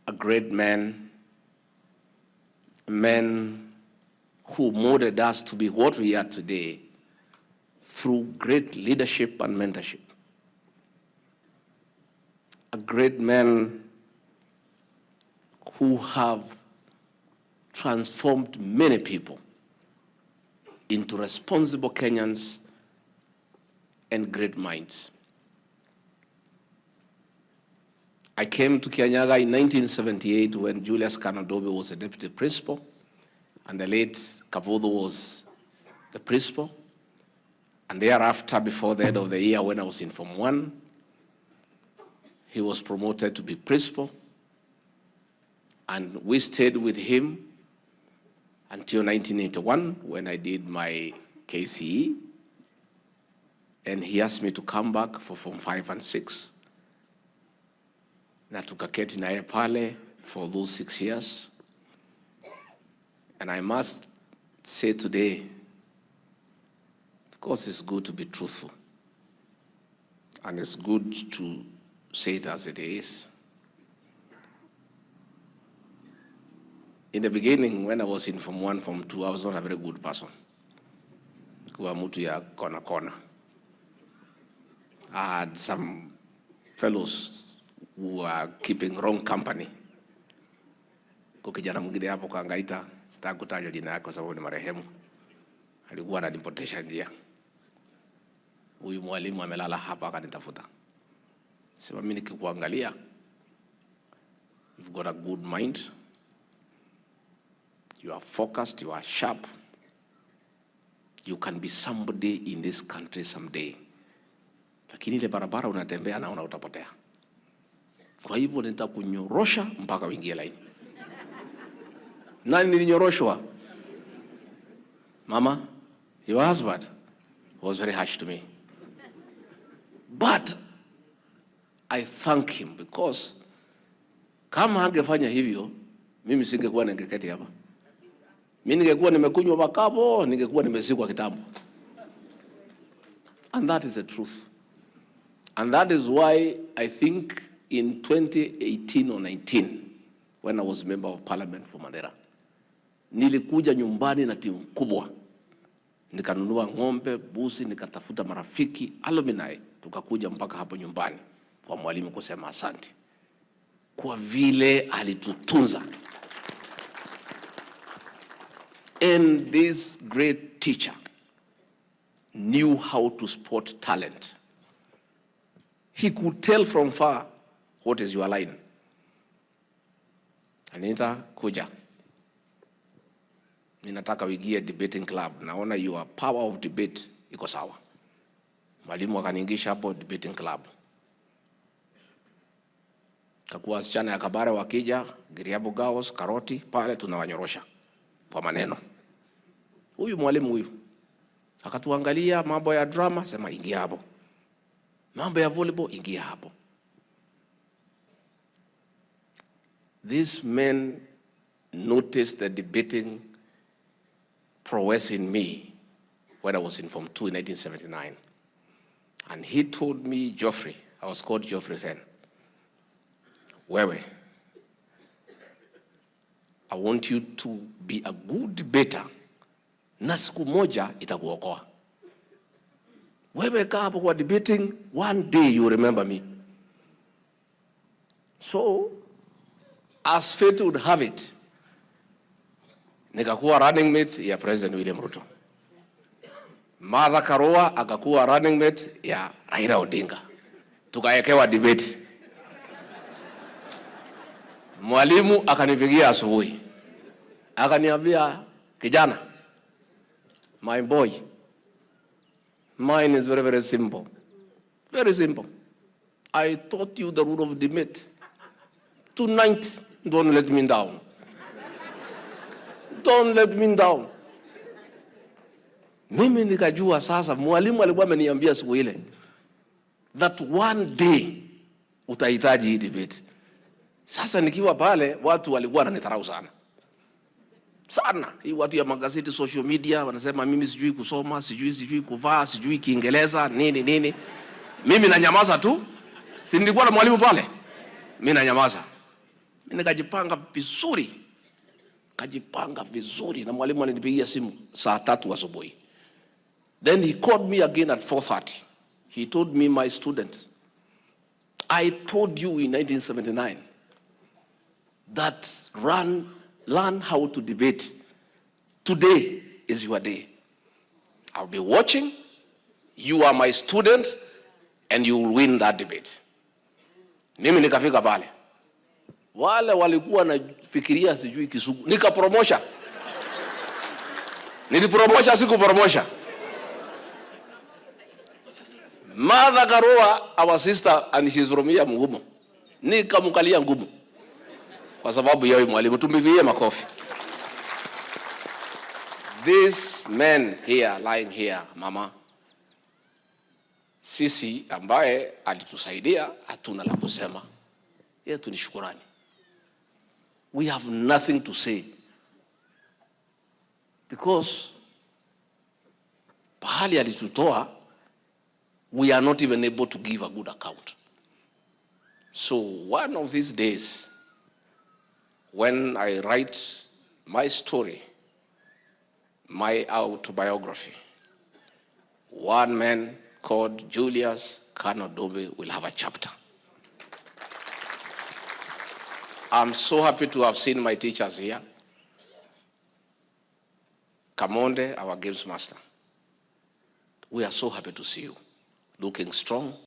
A great man, a man who molded us to be what we are today through great leadership and mentorship. A great man who have transformed many people into responsible Kenyans and great minds. I came to Kianyaga in 1978 when Julius Kanadobe was a deputy principal and the late Kavudu was the principal. And thereafter, before the end of the year, when I was in Form 1, he was promoted to be principal. And we stayed with him until 1981 when I did my KCE. And he asked me to come back for Form 5 and 6. Na tukaketi naye pale for those 6 years. And I must say today, because it's good to be truthful, and it's good to say it as it is. In the beginning, when I was in Form 1, Form 2, I was not a very good person. Kuwa mtu ya kona kona. I had some fellows who were keeping wrong company. Kwa kijana mwingine hapo kaangaita, sitaki kutaja jina yake kwa sababu ni marehemu. Alikuwa ananipotesha njia. Huyu mwalimu amelala hapa akanitafuta. Sema mimi nikikuangalia, you've got a good mind. You are focused, you are sharp. You can be somebody in this country someday. Lakini ile barabara unatembea naona utapotea. Kwa hivyo nitakunyorosha mpaka uingie line. Nani nilinyoroshwa? Mama, your husband was very harsh to me. But I thank him because kama angefanya hivyo, mimi singekuwa ningeketi hapa. Mimi ningekuwa nimekunywa makapo, ningekuwa nimezikwa kitambo. And that is the truth. And that is why I think in 2018 or 19, when I was member of parliament for Mandera, nilikuja nyumbani na timu kubwa. Nikanunua ng'ombe, busi, nikatafuta marafiki, alumni, tukakuja mpaka hapo nyumbani kwa mwalimu kusema asante kwa vile alitutunza. And this great teacher knew how to spot talent. He could tell from far what is your line. Anita, kuja. Ninataka uingie debating club. Naona your power of debate iko sawa. Mwalimu akaniingisha hapo debating club. Kakuwa wasichana ya Kabare wakija, Giriabu Girls, Karoti, pale tunawanyorosha kwa maneno. Huyu mwalimu huyu akatuangalia mambo ya drama, sema ingia hapo. Mambo ya volleyball, ingia hapo. These men noticed the debating prowess in me when I was in Form 2 in 1979. And he told me, Geoffrey, I was called Geoffrey then, wewe, I want you to be a good debater. Na siku moja itakuokoa. Wewe kaa hapo kwa debating, one day you remember me. So, as fate would have it, nikakuwa running mate ya President William Ruto. Martha Karua akakuwa running mate ya Raila Odinga. Tukaekewa debate. Mwalimu akanipigia asubuhi. Akaniambia, kijana, my boy, mine is very, very simple. Very simple. I taught you the rule of debate. Tonight, don't let me down. Don't let me down. Mimi nikajua sasa, mwalimu alikuwa ameniambia siku ile, that one day utahitaji hii debate. Sasa nikiwa pale, watu walikuwa wananidharau sana. Sana. Hii watu ya magazeti, social media, wanasema mimi sijui kusoma, sijui kuvaa, sijui Kiingereza, nini nini. Mimi nanyamaza tu. Si nilikuwa na mwalimu pale? Mimi nanyamaza. Mimi nikajipanga vizuri, kajipanga vizuri, na mwalimu alinipigia simu saa tatu asubuhi. Then he called me again at 4:30. He told me, "My student, I told you in 1979 that learn how to debate. Today is your day. I'll be watching. You are my student and you will win that debate." Mimi nikafika pale, wale walikuwa nafikiria sijui Kisugu, nikapromosha. Nilipromosha, sikupromosha. Martha Karua, our sister, and she's from here Mugumo. Nikamkalia ngumu kwa sababu ya huyu mwalimu. Tumpigie makofi. This man here lying here, mama, sisi ambaye alitusaidia hatuna la kusema, yetu ni shukurani. We have nothing to say because pahali alitutoa, we are not even able to give a good account. So one of these days, when I write my story, my autobiography, one man called Julius Kano Odumbe will have a chapter. I'm so happy to have seen my teachers here. Kamonde, our games master. We are so happy to see you, looking strong.